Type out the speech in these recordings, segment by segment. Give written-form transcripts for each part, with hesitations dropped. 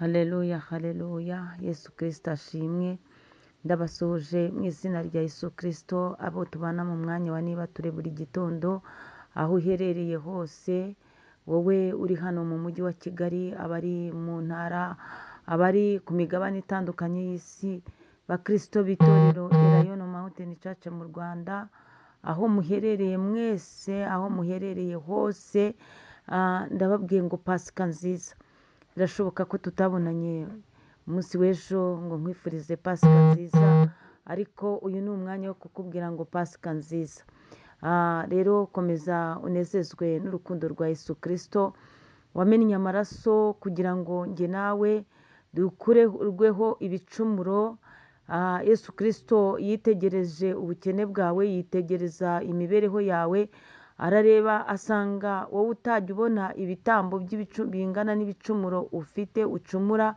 Haleluya, haleluya, Yesu Kristo ashimwe. Ndabasuhuje mu izina rya Yesu Kristo, abo tubana mu mwanya wa niba ture buri gitondo, aho uherereye hose, wowe uri hano mu mujyi wa Kigali, abari mu ntara, abari ku migabane itandukanye y'isi, bakristo b'itorero Elayono Mountain Church mu Rwanda, aho muherereye mwese, aho muherereye hose, ndababwiye ngo Pasika nziza. Birashoboka ko tutabonanye umunsi w'ejo ngo nkwifurize Pasika nziza, ariko uyu ni umwanya wo kukubwira ngo Pasika nziza. Rero komeza unezezwe n'urukundo rwa Yesu Kristo wamennye amaraso kugira ngo njye nawe dukurweho ibicumuro. Yesu Kristo yitegereje ubukene bwawe, yitegereza imibereho yawe, arareba asanga wowe utajya ubona ibitambo bingana n'ibicumuro ufite ucumura,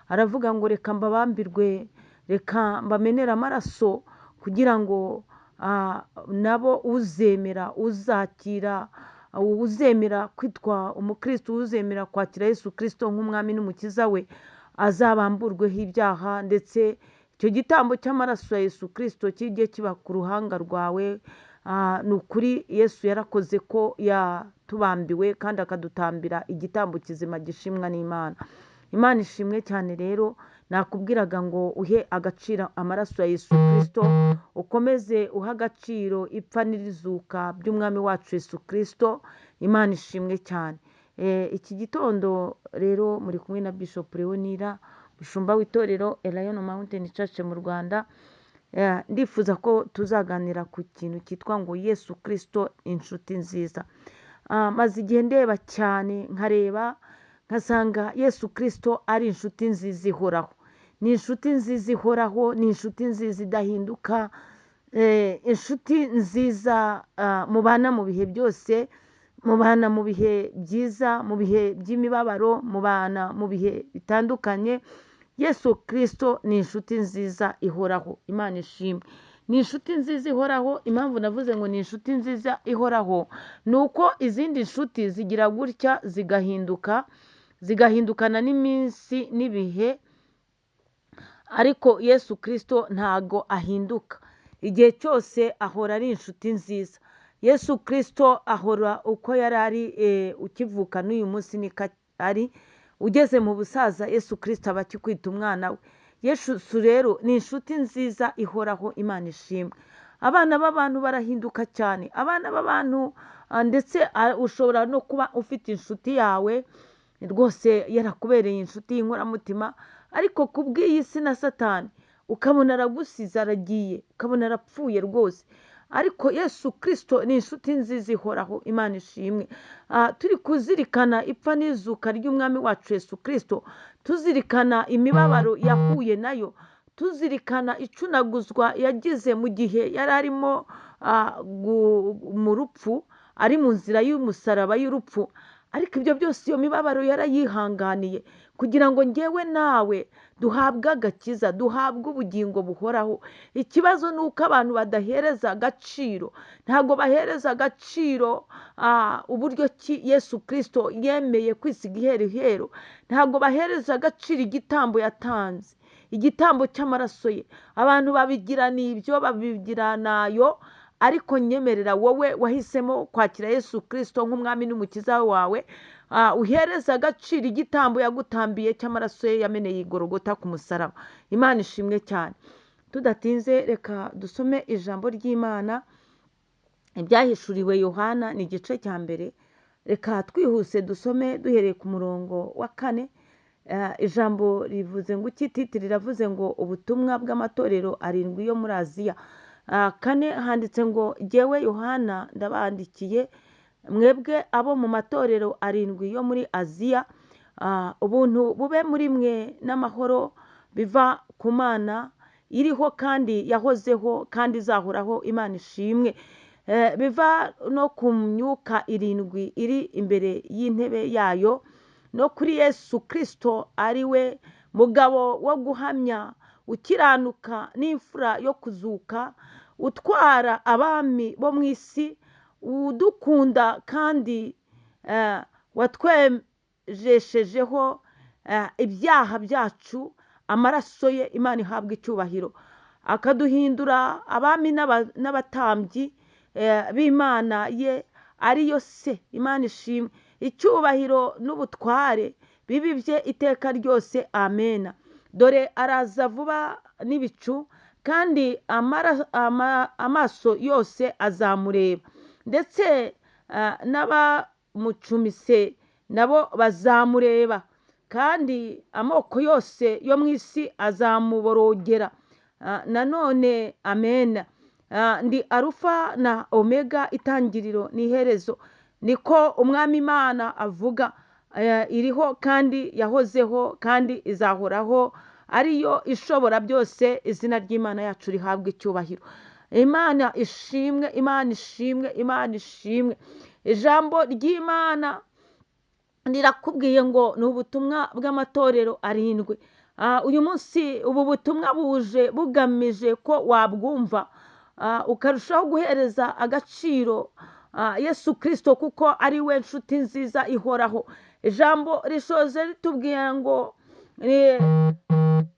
aravuga ngo reka mbabambirwe, reka mbamenere amaraso kugira ngo nabo uzemera, uzakira, uzemera kwitwa umukristo, uzemera kwakira Yesu Kristo nk'umwami n'umukiza we, azabamburweho ibyaha, ndetse icyo gitambo cy'amaraso ya Yesu Kristo kijye kiba ku ruhanga rwawe. Ni ukuri Yesu yarakoze ko yatubambiwe kandi akadutambira igitambo kizima gishimwa n'Imana. Imana ishimwe cyane. Rero nakubwiraga ngo uhe agaciro amaraso ya Yesu Kristo, ukomeze uhe agaciro ipfa n'irizuka by'umwami wacu Yesu Kristo. Imana ishimwe cyane. Iki gitondo rero muri kumwe na Bishop Leonira, umushumba w'itorero Elayono Mountain Church mu Rwanda. Ndifuza ko tuzaganira ku kintu cyitwa ngo Yesu Kristo inshuti nziza. Maze igihe ndeba cyane, nkareba nkasanga Yesu Kristo ari inshuti nziza ihoraho. Ni inshuti nziza ihoraho, ni inshuti nziza idahinduka, inshuti nziza mubana mu bihe byose, mubana mu bihe byiza, mu bihe by'imibabaro, mubana mu bihe bitandukanye. Yesu Kristo ni inshuti nziza ihoraho. Imana ishimwe. Ni inshuti nziza ihoraho. Impamvu navuze ngo ni inshuti nziza ihoraho ni uko izindi nshuti zigira gutya zigahinduka, zigahindukana n'iminsi n'ibihe, ariko Yesu Kristo ntago ahinduka. Igihe cyose ahora ari inshuti nziza. Yesu Kristo ahora uko yari ari ukivuka n'uyu munsi niko ari. Ugeze mu busaza Yesu Kristo aba akikwita umwana we. Yesu rero ni inshuti nziza ihoraho. Imana ishimwe. Abana b'abantu barahinduka cyane. Abana b'abantu, ndetse ushobora no kuba ufite inshuti yawe rwose yarakubereye inshuti y'inkoramutima, ariko kubw'iyi si na Satani ukabona aragusize aragiye, ukabona arapfuye rwose. Ariko Yesu Kristo ni inshuti nziza ihoraho. Imana ishimwe. Turi kuzirikana ipfa n'izuka ry'umwami wacu Yesu Kristo, tuzirikana imibabaro yahuye nayo, tuzirikana icunaguzwa yagize mu gihe yari arimo mu rupfu, ari mu nzira y'umusaraba y'urupfu. Ariko ibyo byose iyo mibabaro yarayihanganiye kugira ngo njyewe nawe duhabwe agakiza, duhabwe ubugingo buhoraho. Ikibazo ni uko abantu badahereza agaciro, ntabwo bahereza agaciro uburyo ki Yesu Kristo yemeye kwisiga iheruheru, ntabwo bahereza agaciro igitambo yatanze, igitambo cy'amaraso ye. Abantu babigirana ibyo, babigiranayo, ariko nyemerera wowe wahisemo kwakira Yesu Kristo nk'umwami n'umukiza wawe, uhereza agaciro igitambo yagutambiye cy'amaraso ye yameneye igorogota ku musaraba. Imana ishimwe cyane. Tudatinze reka dusome ijambo ry'Imana, ibyahishuriwe Yohana ni igice cya mbere. Reka twihuse dusome duhereye ku murongo wa 4. Ijambo rivuze ngo iki? Riravuze ngo ubutumwa bw'amatorero 7 yo muri Aziya. 4 handitse ngo jyewe Yohana ndabandikiye mwebwe abo mu matorero 7 yo muri Aziya, ubuntu bube muri mwe n'amahoro biva ku Mana iriho kandi yahozeho kandi izahoraho. Imana ishimwe. Biva no ku myuka 7 iri imbere y'intebe yayo, no kuri Yesu Kristo ari we mugabo wo guhamya, ukiranuka n'imfura yo kuzuka, utwara abami bo mu isi, udukunda kandi watwejeshejeho ibyaha byacu amaraso ye, Imana ihabwa icyubahiro, akaduhindura abami n'abatambyi b'Imana ye ariyo se. Imana ishimwe, icyubahiro n'ubutware bibe ibye iteka ryose, amena. Dore araza vuba n'ibicu, kandi amaso yose azamureba, ndetse n'abamucumise nabo bazamureba, kandi amoko yose yo mu isi azamuborogera. Nanone amena. Ndi Arufa na Omega, itangiriro n'iherezo, niko Umwami Imana avuga, iriho kandi yahozeho kandi izahoraho, ariyo ishobora byose. Izina ry'Imana yacu rihabwa icyubahiro. Imana ishimwe, Imana ishimwe, Imana ishimwe. Ijambo ry'Imana rirakubwiye ngo ni ubutumwa bw'amatorero 7. Uyu munsi ubu butumwa buje bugamije ko wabwumva, ukarushaho guhereza agaciro Yesu Kristo, kuko ari we nshuti nziza ihoraho. Ijambo rishoje ritubwira ngo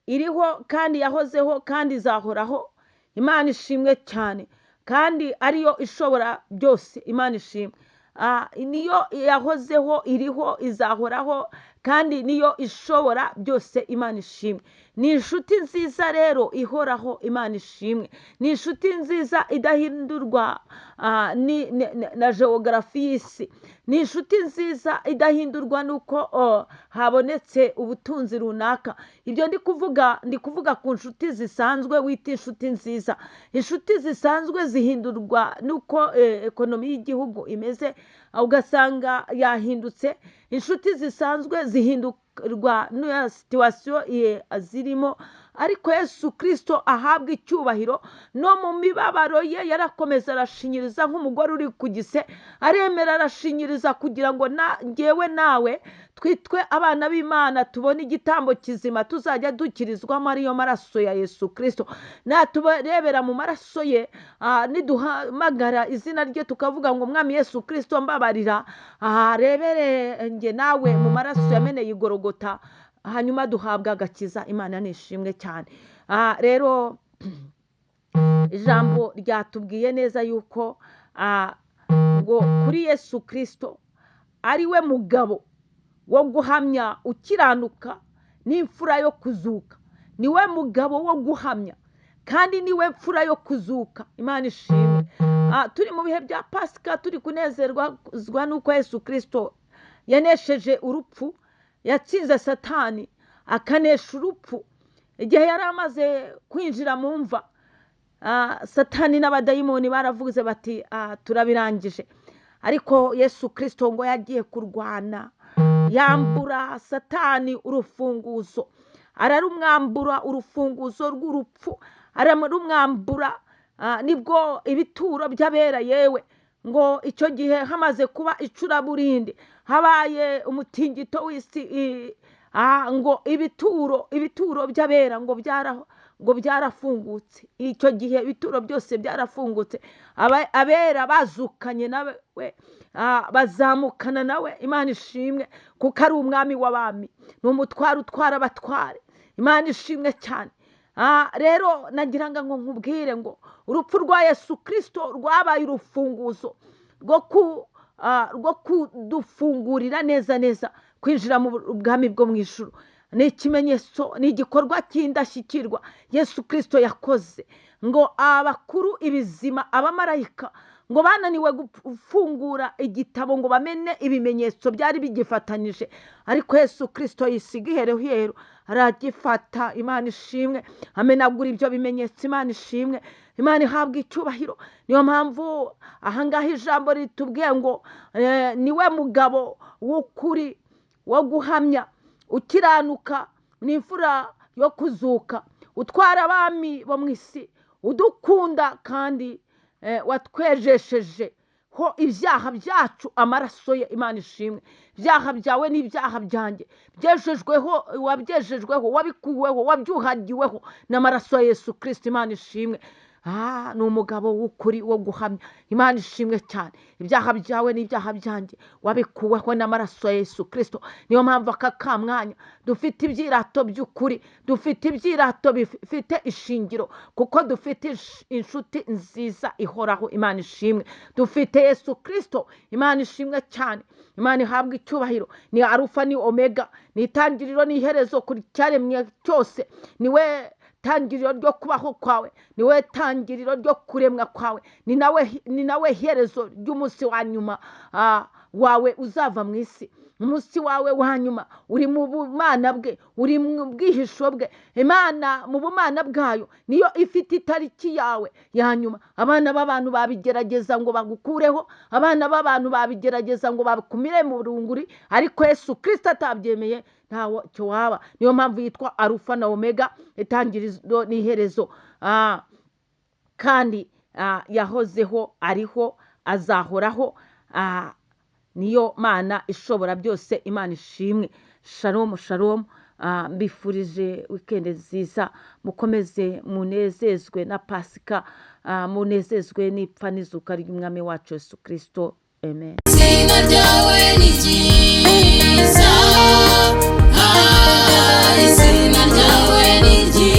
iriho kandi yahozeho kandi izahoraho. Imana ishimwe cyane, kandi ariyo ishobora byose. Imana ishimwe, niyo yahozeho, iriho, izahoraho, kandi niyo ishobora byose. Imana ishimwe, ni inshuti nziza rero ihoraho. Imana ishimwe, ni inshuti nziza idahindurwa na geogarafi y'isi, ni inshuti nziza idahindurwa n'uko habonetse ubutunzi runaka. Ibyo ndi kuvuga ku nshuti zisanzwe wita inshuti nziza. Inshuti zisanzwe zihindurwa n'uko ekonomi y'igihugu imeze, ugasanga yahindutse. Inshuti zisanzwe zihindurwa n'iyo situwasiyo zirimo, ariko Yesu Kristo ahabwa icyubahiro. No mu mibabaro ye yarakomeza arashinyiriza nk'umugore uri ku gise, aremera arashinyiriza kugira ngo njyewe nawe twitwe abana b'Imana, tubone igitambo kizima tuzajya dukirizwamo, ariyo maraso ya Yesu Kristo. Natubarebera mu maraso ye, niduhamagara izina rye tukavuga ngo Mwami Yesu Kristo mbabarira, rebere njye nawe mu maraso yameneye igorogota, hanyuma duhabwa agakiza. Imana nishimwe cyane. Rero ijambo ryatubwiye neza yuko ngo kuri Yesu Kristo ari we mugabo wo guhamya ukiranuka n'imfura yo kuzuka. Niwe mugabo wo guhamya kandi niwe mfura yo kuzuka. Imana ishimwe. Turi mu bihe bya Pasika, turi kunezerwa n'uko Yesu Kristo yanesheje urupfu, yatsinze Satani akanesha urupfu. Igihe yari amaze kwinjira mu mva, Satani n'abadayimoni baravuze bati turabirangije. Ariko Yesu Kristo ngo yagiye kurwana, yambura Satani urufunguzo, ararumwambura urufunguzo rw'urupfu, ararumwambura. Nibwo ibituro by'abera, yewe ngo icyo gihe hamaze kuba icuraburindi, habaye umutingito w'isi, ngo ibituro by'abera ngo byarafungutse. Icyo gihe ibituro byose byarafungutse, abera bazukanye nawe, bazamukana nawe. Imana ishimwe, kuko ari umwami w'abami, ni umutware utwara abatware. Imana ishimwe cyane. Rero nagira ngo nkubwire ngo urupfu rwa Yesu Kristo rwabaye urufunguzo rwo kudufungurira neza neza kwinjira mu bwami bwo mu ijuru. Ni ikimenyetso, ni igikorwa cy'indashyikirwa Yesu Kristo yakoze, ngo abakuru, ibizima, abamarayika ngo bananiwe gufungura igitabo ngo bamene ibimenyetso byari bigifatanije, ariko Yesu Kristo yisiga iheruheru aragifata. Imana ishimwe, amenagura ibyo bimenyetso. Imana ishimwe, Imana ihabwa icyubahiro. Niyo mpamvu ahangaha ijambo ritubwiye ngo niwe mugabo w'ukuri wo guhamya, ukiranuka, n'imfura yo kuzuka, utwara abami bo mu isi, udukunda kandi watwejesheje ho ibyaha byacu amaraso ye. Imana ishimwe. Ibyaha byawe n'ibyaha byanjye byejejweho, wabyejejweho, wabikuweho, wabyuhagiweho n'amaraso ya Yesu Kristo. Imana ishimwe. Ni umugabo w'ukuri wo guhamya. Imana ishimwe cyane. Ibyaha byawe n'ibyaha byanjye wabikuweho n'amaraso ya Yesu Kirisito. Niyo mpamvu aka kamwanya dufite ibyirato by'ukuri, dufite ibyirato bifite ishingiro, kuko dufite inshuti nziza ihoraho. Imana ishimwe. Dufite Yesu Kirisito. Imana ishimwe cyane. Imana ihabwa icyubahiro. Ni Arufa, ni Omega, ni itangiriro n'iherezo kuri cyaremwe cyose. Niwe tangiriro ryo kubaho kwawe, niwe tangiriro ryo kuremwa kwawe, ni nawe herezo ry'umunsi wa nyuma wawe uzava mu isi. Umunsi wawe wa nyuma uri mu bumana bwe, uri mu bwihisho bwe. Imana mu bumana bwayo niyo ifite itariki yawe ya nyuma. Abana b'abantu babigerageza ngo bagukureho, abana b'abantu babigerageza ngo bakumire mu runguri, ariko Yesu Kirisito atabyemeye ntacyo waba. Niyo mpamvu yitwa Arufa na Omega, itangiriro n'iherezo. Kandi yahozeho, ariho, azahoraho. Niyo Mana ishobora byose. Imana ishimwe. Shalom, shalom. Mbifurije wikendi nziza. Mukomeze munezezwe na Pasika, munezezwe n'ipfa n'izuka ry'Umwami wacu Yesu Kirisito. Amen. Izina ryawe ni ryiza, ah, izina ryawe ni ryiza.